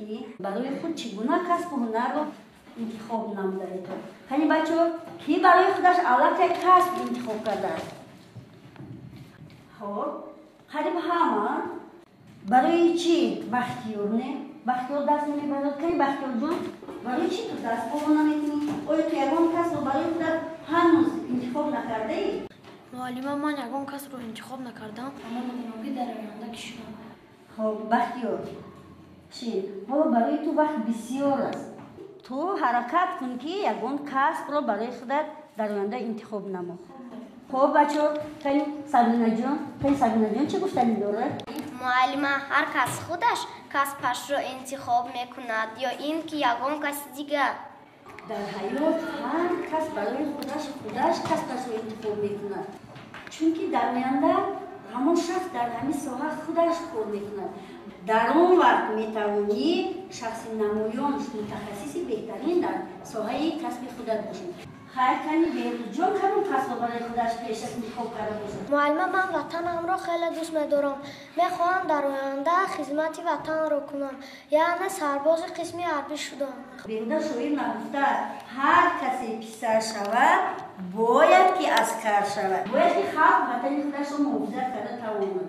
ки барои худ чӣ гуна касбу ҳунарро интихоб намудаед. Қани бачаҳо, ки барои худаш аллакай касб интихоб кардааст? Хоб, қариб ҳама. Барои чӣ Бахтиёр не? Бахтиёр даст намебарад. Кани Бахтиёрҷон, барои чӣ ту даст боло намекунӣ? Оё ту ягон касбро барои худат ҳанӯз интихоб накардаӣ? Муаллима, ман ягон касбро интихоб накардам, аммо медонам, ки дар оянда кӣ шудам. Хоб, Бахтиёр, чӣ ҳоло барои ту вақт бисёр аст. Ту ҳаракат кун, ки ягон касбро барои худат дар оянда интихоб намо. Хоб, бачаҳо, кани Сабинаҷон, кани Сабинаҷон чӣ гуфтанӣ дорад? Муаллима, ҳар кас худаш касбашро интихоб мекунад ё ин ки ягон каси дигар? Дар ҳаёт ҳар кас барои худаш касбашро интихоб мекунад, чунки дар оянда ҳамон шахс дар ҳамин соҳа худаш кор мекунад. Дар он вақт метавонӣ шахси намоён, мутахассиси беҳтарин дар соҳаи касби худат бошӣ. Хайр, кани Беҳрӯзҷон кадом касбро барои худаш пеш аз интихоб карда бошад? Муаллима, ман ватанамро хеле дӯст медорам. Мехоҳам дар оянда хизмати ватанро кунам, яъне сарбози қисми ҳарбӣ шудам. Беҳуда шоир нагуфтааст: ҳар касе писар шавад, бояд ки аскар шавад, бояд ки халқ ватани худашро муҳофизат карда тавонад.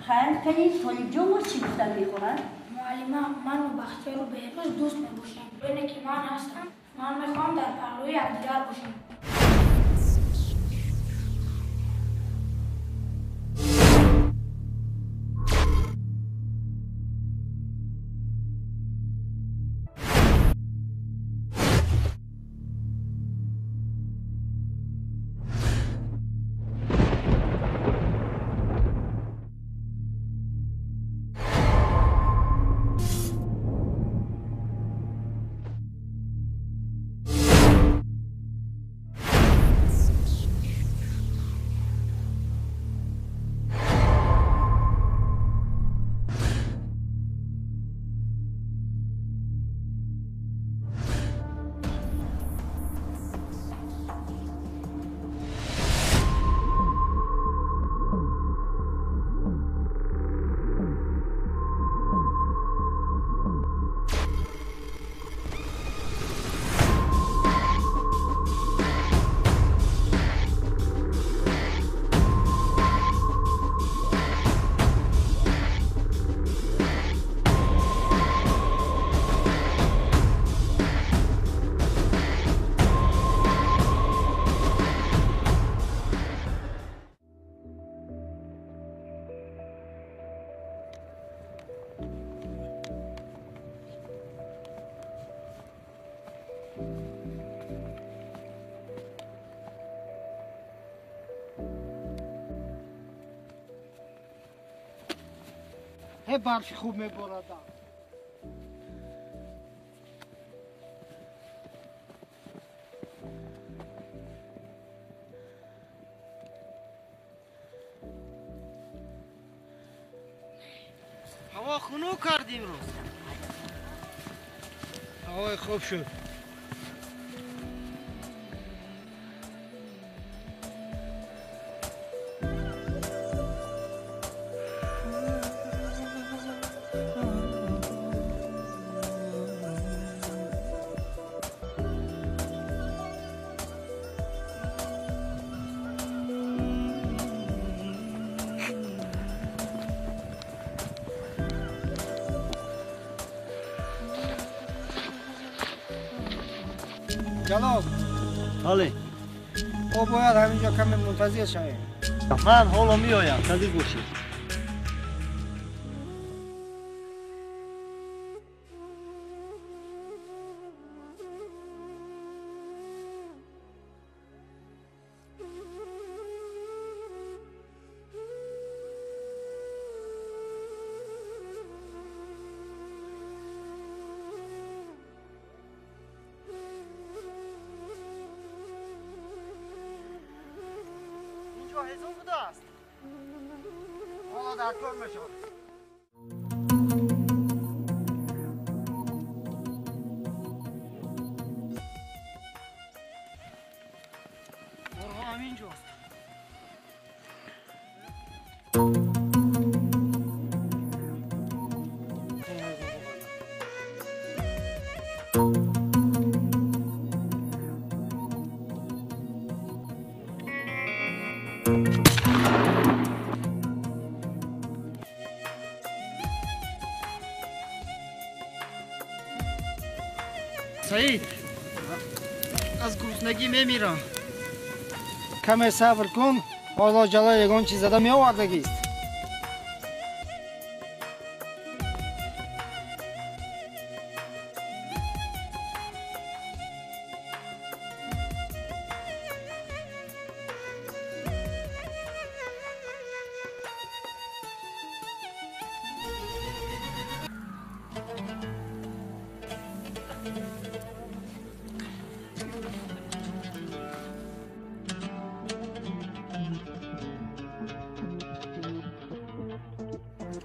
Хайр, кани Толибҷон боз чӣ гуфтан мехоҳад? Муаллима, ману Бахтиёру Беҳрӯз дӯст мебошем. Оне ки ман ҳастам, ман мехоҳам дар паҳлӯи якдигар бошем. Барфи хуб меборада. Ҳаво хунук кард имрӯз. Ҳавои хуб шуд. Ҷалол. Бале. Мо бояд ҳаминҷо каме мунтазир шавем. Ман ҳоло меоям, мунтазир бошед. ҳезум будааст. Ҳоло дар кор мешавад. Мурғ ҳаминҷост. Саид, аз гуруснагӣ мемирам. Каме сабр кун, ҳоло Ҷалол ягон чиз зада меовардагист.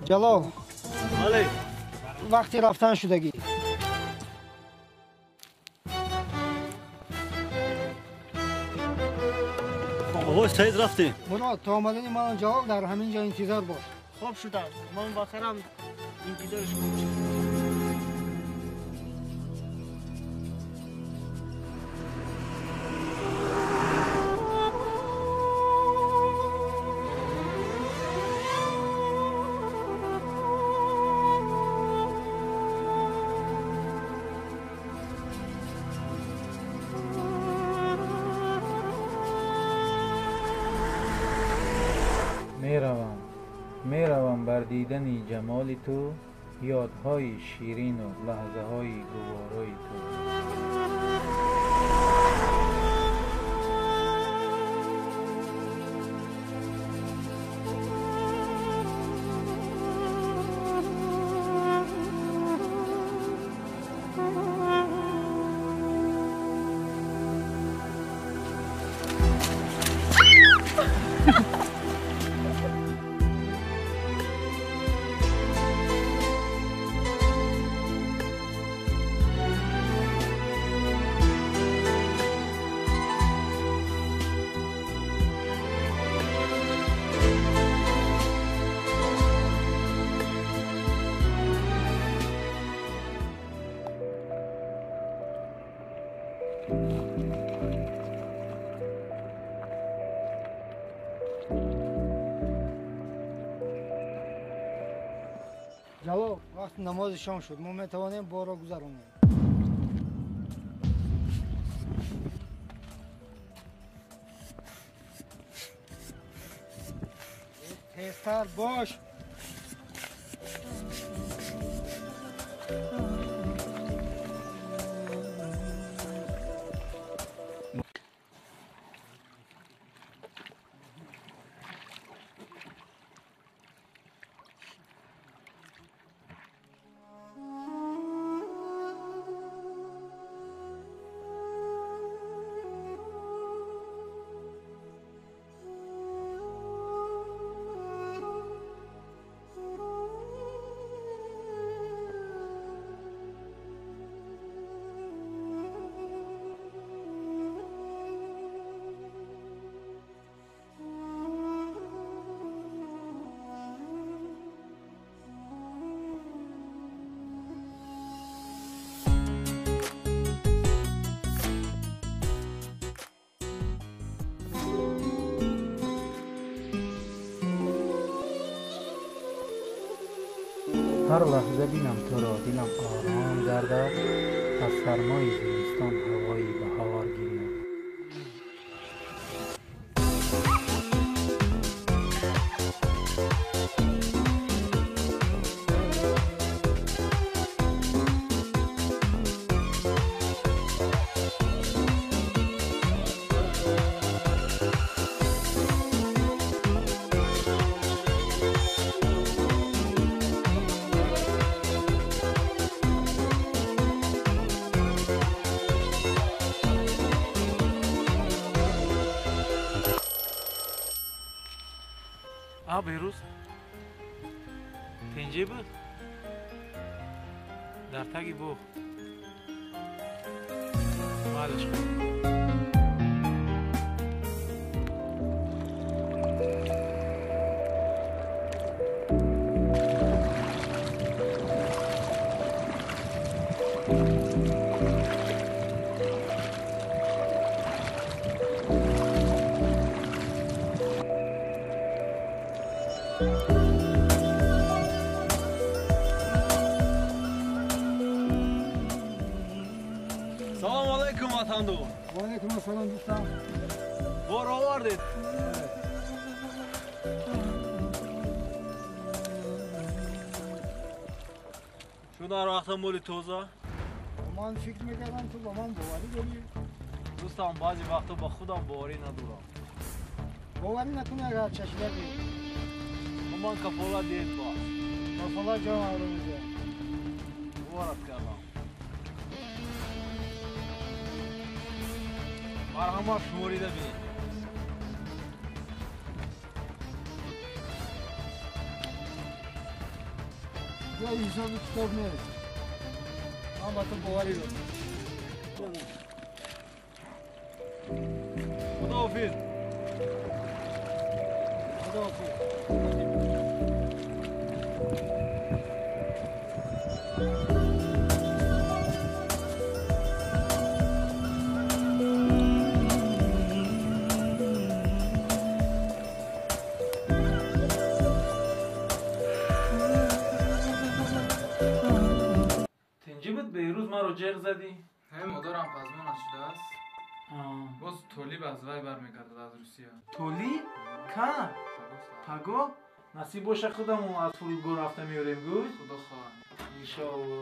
Ҷалол, бале, вақти рафтан шудагӣ. Оғои Саид, рафтем. Мурод, то омадани ман Ҷалол дар ҳамин ҷо интизор бош. Хоб шудам, ман ба харам интизори шумо мешавам. Меравам бар дидани ҷамоли ту, ёдҳои ширину лаҳзаҳои гуворои ту. Ҷалол, вақти намози шом шуд, мо метавонем борро гузаронем. Тезтар бош. Ҳар лаҳза бинам туро, дилам ором гардад, аз сармои зимистон ҳавои баҳор гирям. Беҳрӯз, тинҷӣ буд? Дар таги боғ. Малаш. Сандуқ. Ва алайкум ассалом дӯстам. Бор овардед. Шуд ҳар вақта моли тоза? Ман фикр мекардам ту ба ман боварӣ дорӣ. Дӯстам, баъзе вақто ба худам боварӣ надорам. Боварӣ накунӣ агар чашида бӣ. Ман кафолат диҳед ба. Кафолат ҷон Аврумида. Боварат кардам. Марҳамат, шуморида бинед. Я ҳисоби китоб нест. Ман ба ту боварӣ дорам. Худоҳофиз. Худоҳофиз. Маро ҷеғ задӣ? Не, модарам пазмон нашудааст. Боз Толиб аз вай бармегардад аз Русия. Толиб? Ка? Паго? Насиб боша худамон аз фурудгоҳ рафта меорем, гӯй? Худо хоҳад. Иншоалло.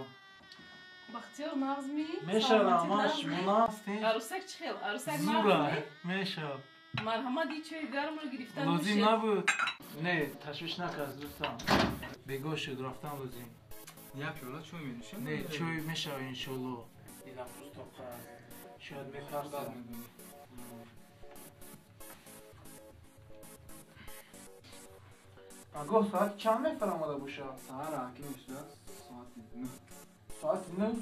Бахтиёр нағзми? Мешавам, ман шумо нағзтем. Арӯсак чӣ хел? Арӯсак Зура, нағзми? мешавад. Марҳамат, ин чойи гармро гирифтан Лозим мешед. набуд. Не, ташвиш накард, дӯстам. Бегоҳ шуд, рафтан лозим. Як пиёла чой менӯшем? Не, чой мешава иншоалло. Дилам пӯстоқа аст. Шояд метарсам. Пагоҳ соати чанд мефаромада бошад? Саҳар ҳаким шудааст, соати 9. Соати 9?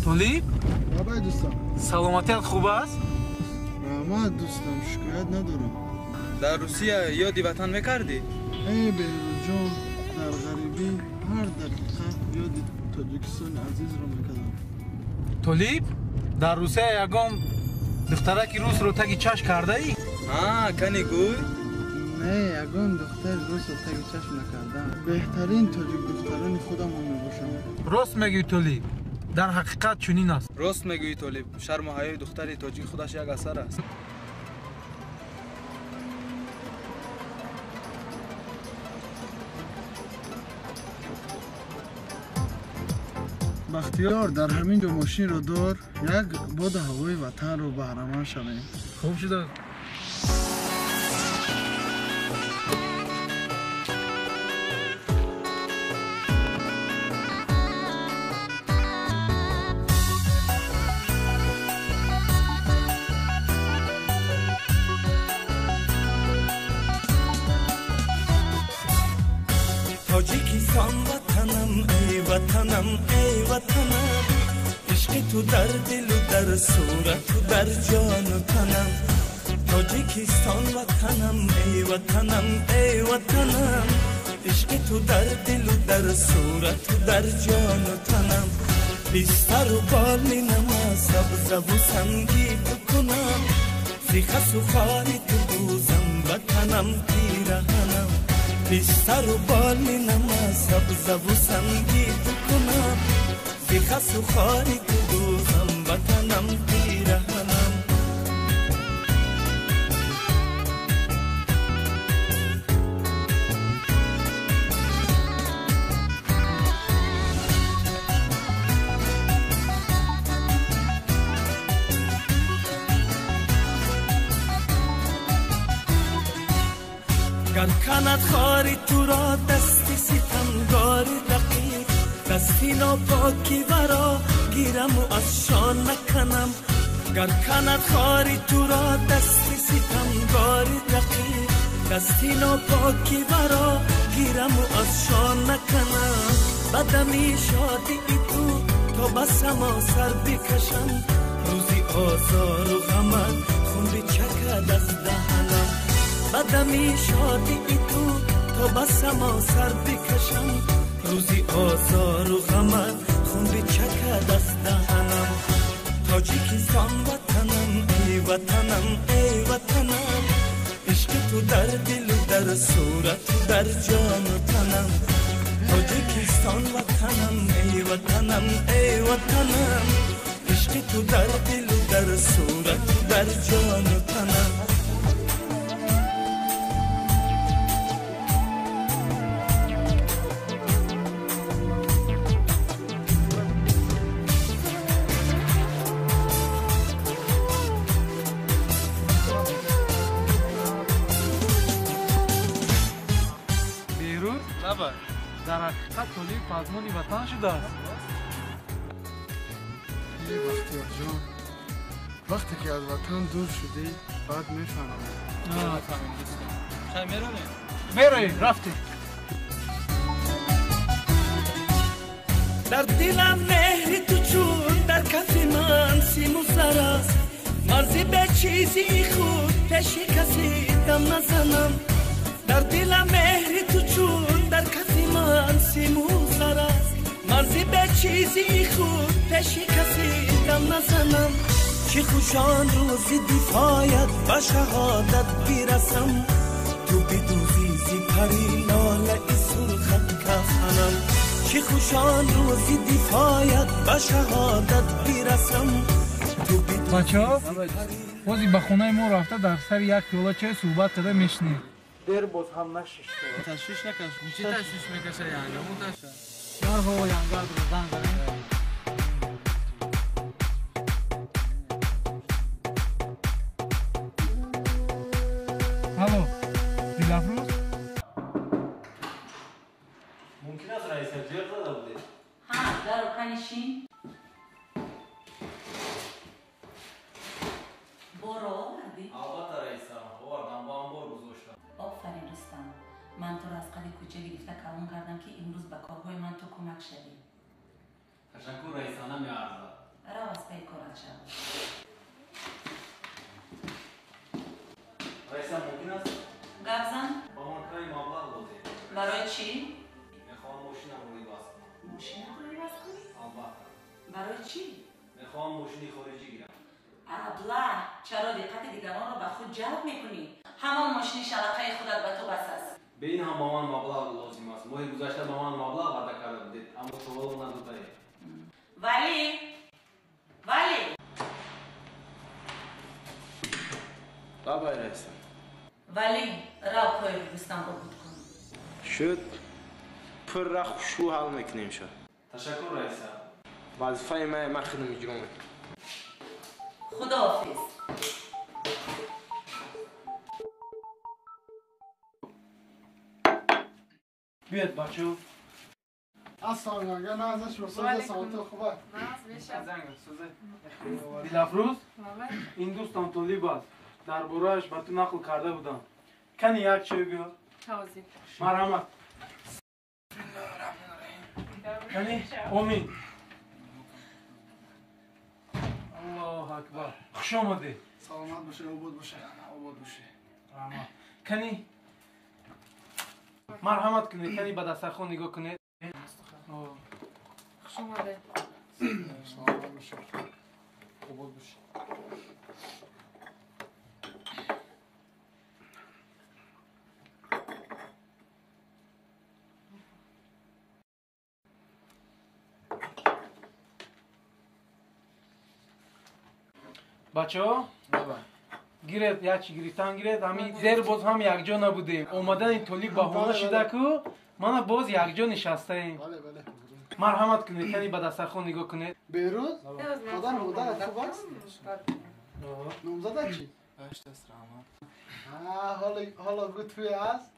Толиб? Бабай дӯстам. Саломатият хуб аст? Раҳмат дӯстам, шикоят надорам. Дар Русия ёди ватан мекардӣ? Эй Беҳрӯзҷон, дар ғарибӣ ҳар дақиқа ёди Тоҷикистони азизро мекардам. Толиб, дар Русия ягон духтараки русро таги чашм кардаӣ? Ҳа, кани гӯй? Не, ягон духтари русро таги чашм накардам. Беҳтарин тоҷик духтарони худамон мебошанд. Рост мегӯӣ, Толиб. Дар ҳақиқат чунин аст. Рост мегӯӣ, Толиб. Шарму ҳаёи духтари тоҷик худаш як асар аст. Бахтиёр, дар ҳамин ҷо мошинро дор, як боду ҳавои ватанро баҳраманд шавем. Хуб шуда. Тоҷикистон ватанам, эй ватанам, эй ватанам, ишқи ту дар дилу дар сурату дар ҷону танам. Тоҷикистон ватанам, эй ватанам, эй ватанам, ишқи ту дар дилу дар сурату дар ҷону танам. Бистару болинама сабзаву санги ту кунам, зи хасу хори ту дӯзам ватанам пираҳанам. Бистару болинама сабзаву санги ту кунам, зи хасу хори ту дӯзам ватанам пираҳанам. Гар канад хори туро дасти ситамгори рақиб, дасти нопоки варо гираму аз шон наканам. Гар канад хори туро дасти ситамгори рақиб, дасти нопоки варо гираму аз шон наканам. Ба дами шодии ту то ба само сар бикашам, рӯзи озору ғамат хун бичакад аз даҳанам. Ба дами шодии ту то ба само сар бикашам. Рӯзи озору ғамат хун бичакад аз даҳанам. Тоҷикистон ватанам, эй ватанам, эй ватанам. Ишқи ту дар дилу дар сурату дар ҷону танам. Тоҷикистон ватанам, эй ватанам, эй ватанам. Ишқи ту дар дилу дар сурату дар ҷону танам. Дар ҳақиқат Толиб пазмони ватан шудааст. Эй Бахтиёрҷон, вақте ки аз ватан дур шудӣ, баъд мефаҳмӣ. Хай меравем? Меравем, рафтем. Дар дилам меҳри ту чун дар кафи ман симу зар аст. Марзи бе чизи худ пеши каси дам назанам. Дар дилам меҳри ту чун дар кафи ман симу зар аст. Марзи бе чизи худ пеши каси дам назанам. Чӣ хуш он рӯзи дифоят ба шаҳодат бирасам. Ту бидӯзӣ зи пари лолаи сурхат кафанам. Чӣ хуш он рӯзи дифоят ба шаҳодат бирасам. Бачаҳо, бози ба хонаи мо рафта дар сари як пиёла чой суҳбат карда мешинем. Дер боз ҳам нашишта. Ташвиш накаш. Чӣ ташвиш мекаша янга? Мо таша. Дарҳо янга занг занем. Алло, Дилафрӯз? Мумкин аст раиса ҷеғ зада будед? Ҳа, даро канишин. Боро овардӣ? Албатта раиса, овардам, ба анбор гузоштам. Офарин Рустам, ман туро аз қади кӯча гирифта калон кардам, ки имрӯз ба корҳои ман ту кӯмак шавӣ. Ташаккур раиса, намеарзад. Рав аз пайи корат шав. Раиса, мумкин аст? Гап зан. Ба ман каме маблағ лозим. Барои чӣ? Мехоҳам мошинамро иваз кунам. Мошинатро иваз кунӣ? Албатта. Барои чӣ? Мехоҳам мошини хориҷӣ гирам. Абла, чаро диққати дигаронро ба худ ҷалб мекунӣ? Ҳамон мошини шалақаи худат ба ту бас аст. Бе ин ҳам ба ман маблағ лозим аст. Моҳи гузашта ба ман маблағ ваъда карда будед, аммо то ҳоло надодаед. Вале, вале. Бабай раиса. Вале, рав кори Рустамро буд кун. Шуд, пурра хушрӯ ҳал мекунем шуд. Ташаккур раиса. Вазифаи ман худам иҷро мекунам. Худоҳофиз. Биёед бачаҳо. Ассалому алайкум. Назаш рӯсоза саломатӣ хуб аст? Дилафрӯз, ин дӯстам Толиб аст. Дар борааш ба ту нақл карда будам. Кани як чой биёр. Ҳозир. Марҳамат. Кани, омин. Аллоҳу акбар. Хуш омадед. Саломат бошед, обод бошед, обод бошед. Раҳмат. Кани, марҳамат кунед, кани ба дастархон нигоҳ кунед. Хуш омадед. Саломат бошед, обод бошед. Бачаҳо, гиред, як чи гирифтан гиред. Ҳамин дер боз ҳам якҷо набудем. Омадани Толиб баҳона шуда ку мана боз якҷо нишастаем. Марҳамат кунед, кани ба дастархон нигоҳ кунед. Берӯз, падару модарат хуб аст? Номзада чӣ? Ҳоло гӯ туе аст?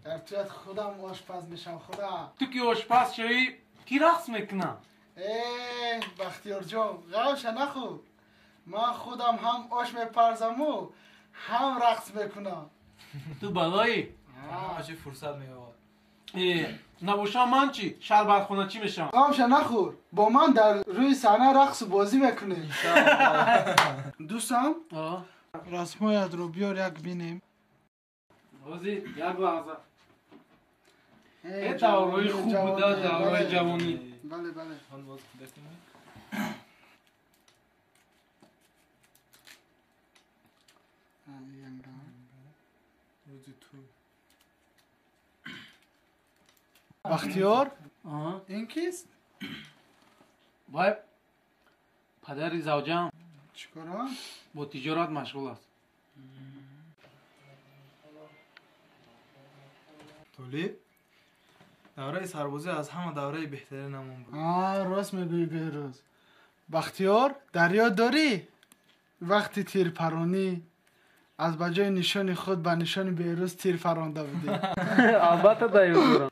Дар туят худам ошпаз мешам, худам. Ту ки ошпаз шавӣ, кӣ рақс мекунад? Э, Бахтиёрҷон, ғамша нахӯр. Ман худам ҳам ош мепарзаму ҳам рақс мекунам. Ту балоӣ? Ҳамаи фурсат меёбад. Набошам ман чӣ? Шарбатхоначӣ мешавам. Ғамша нахӯр, бо ман дар рӯи саҳна рақсу бозӣ мекунӣ. Дӯстам, расмҳоятро биёр як бинем. Ҳозир, як лаҳза. Давраи хуб буда, давраи ҷавонӣ. Бале, бале. Бахтиёр, ин кист? Вай падари завҷаам. Чӣ кора? Бо тиҷорат машғул аст. Толиб, давраи сарбозӣ аз ҳама давраи беҳтаринамон буд. Рост мегӯӣ, Беҳрӯз. Бахтиёр, дар ёд дорӣ вақти тирпаронӣ аз ба ҷои нишони худ ба нишони Беҳрӯз тир фаронда будӣ? Албатта, дар ёд дорам.